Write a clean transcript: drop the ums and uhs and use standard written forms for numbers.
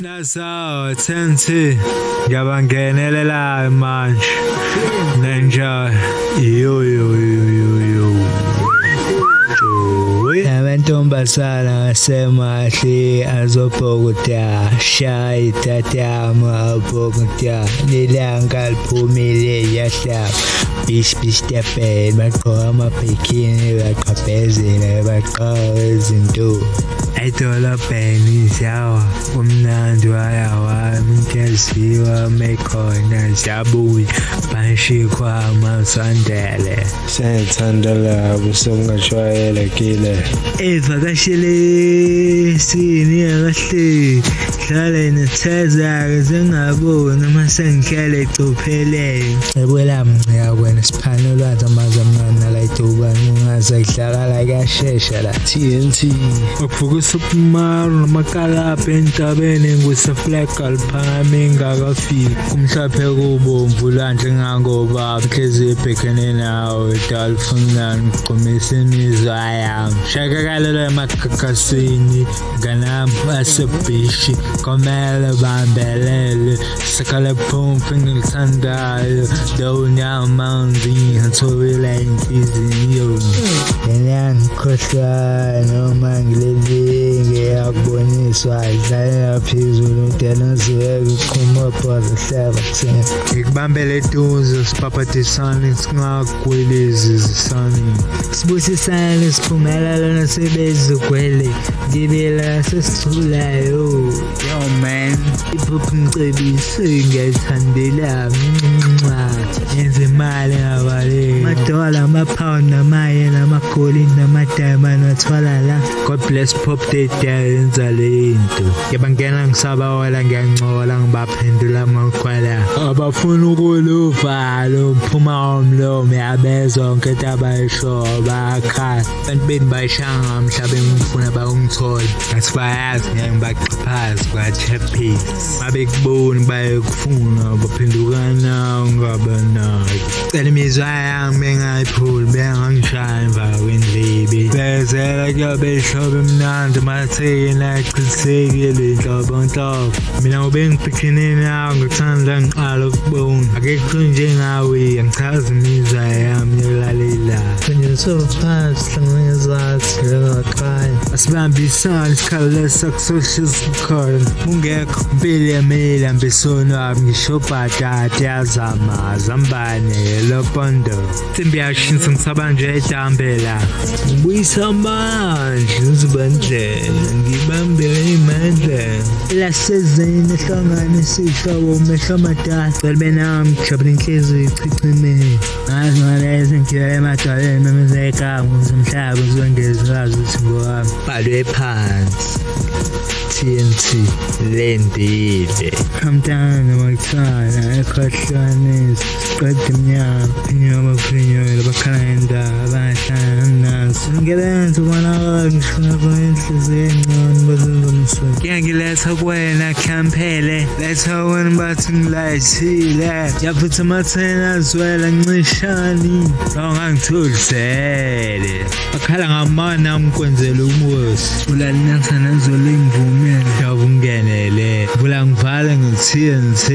Nasa TNT ngiyabangenelela manje nenja yo yo yo yo yo. Amantombazana asemahle azobhokoda shaya itatama abhokoda lilanga liphumile yahlaba bish bish tephe bagqoka amabhikini baqhabhezela bagqoka izinto Edolobheni ziyawa kumnandi wayawa umuntu mekhona ziyabuya bashikhwama sandele Sengithandela busongajwayelekile. Evakashele sini kahle hlale nethezake sengaboni uma sengihlale ecophelele Cebela mncika kwena siphane ulwazi amazwi amnandi nalayidubane ungaze kudlakala kuyashesha la. TNT. Ukuvuka usukumaru namakalabha entabeni ngusefleka liphakame ingakafiki kumhlophe kubomvu lwandle ngangobaba inhliziyo ibhekene nawe dalifunani gqumisa imizwa yami shakakalelo emagagasini nganami asebhishi komele bambelele sakale phumpu engilithandayo dawunyamanzi ngithobela inhliziyo. Ngiyangikhohlwa noma ngilelinge yakuboniswa dlalela phezulu udela uziweke uqhuma bhoza hleba kuthina. Ngikubambele eduze sibhabhadisane singagwilizi zisani. Sibusisane siphumelele nasebezugwele ngibela sesithulayo. Yo man, Iphupho mcebisi ngiyayithandela yenza imali engabaleki. Amadola, amapound, namayeni, amagolide, namadayimani wathwala la. God bless Pop Date yenza lento. Ngiyabangena ngisabawela ngiyancola ngibaphendula amagwala. Abafuna ukuluvalo phuma umlomo yabezwa yonke into abayishoyo bayakhala. Abantu beni bayishaya ngamhla bengifuna bayongithola. Ngathi bayazi ngeke ngibaxhaphaze kwa-chappies. Babekuboni bayekufuna baphendukana ungabanaki. Cela imizwa yami bengayiphuli bengangishaya emva kwendlebe. Bezela kuyobe ihlobo emnandi mathekeni achithekile inhlobonhlobo. Mina ngobe ngibhekene nawe ngikuthanda ngiqala ukubona. Akekho njengawe angichazi imizwa yami yokulalela. Mfundisi phansi hlangane ngaqala. Asibambisane isikhala lesakusohlezi khona. Ungekho impilo yamile ambisonwabi ngisho bhatata yazama zambane lopondo. Insimbi yashintsha ngisabanje edambela. Ngibuyisa amandla uzibandlela ngibambele imandla. Lasezeni ehlangane sihlobo umehlo amadala. Cela benami ngijabule inhliziyo ichichime. Ngazi ngalezi ngigibele emadwaleni memeza igama ukuze umhlaba uzongezwazi ukuthi ngowami. Bhalwe phansi. TNT lendile. Mntana wakuthanda ekhohlanisa siqeda iminyaka phinyoba phinyola bakhala ngendaba bahlala naso ngibenza ubonakala ngishona kwenhliziyo encane bazenzomsuku Ngiyangiletha kuwena khamphele letha wena bathi ngilayithile yaphutha amathena azwela ncishani bawungangithulisele bakhala ngamana ngikwenzela umusi ulalinatha nezolo ingivumele yabe ungenele vula ngivale nge-TNT.